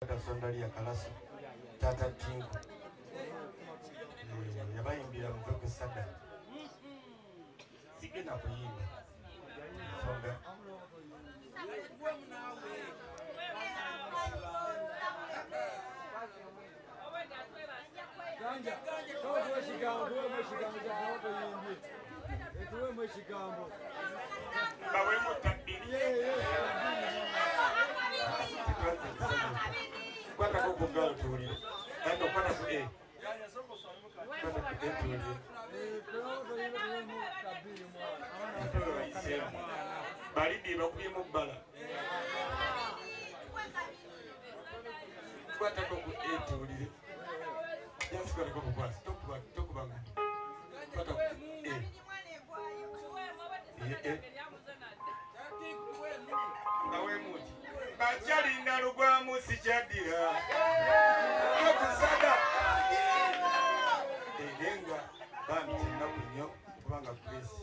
Sondalia Kalaso Tata Tingu yabayimbira muve ku sada sigenda kuyimba songa Balidi bakubyemu bbala kwatako ku etuwulire jasikwatako bukwasi tokubanga kwata ku e bawemuki bakyalinda lugwamu sikyaddira okusada erenga bambi kyennaku nnyo kubanga Grace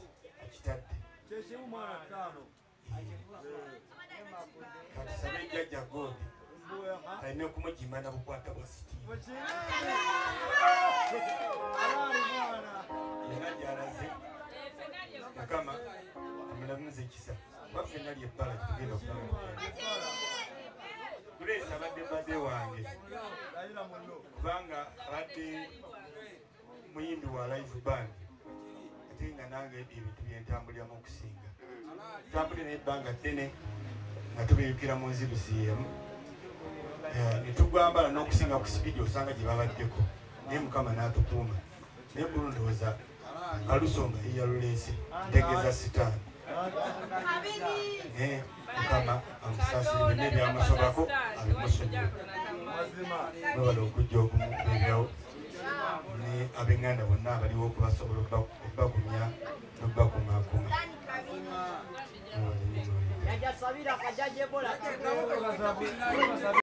akitadde katusabe jjajja Godi alina okumugima na bukwata bwa sitiimu yena gy'alaze Mukama amulamuze ekisa kuba ffenna lyebbala tugenda okubanga Grace abadde mbadde wange kubanga abadde muyimbi wa live band ate nga nange ebintu byentambuliramu okusinga tambulira ebbanga ddene nga tubiyukira mu nzirusi emu ne tugwambala n'okusinga ku sipiidi osanga gye babaddeko naye Mukama n'atukuuma naye bulu ndowooza alusonga yeyaluleese ntegeeza sitaani naye Mukama amusaasire byonna ebyamusobako abimusonyiwe mwebale okujja okumubeererawo ne ab'enganda bonna abaliwo okubasobola okubagumya n'okubakumaakuma.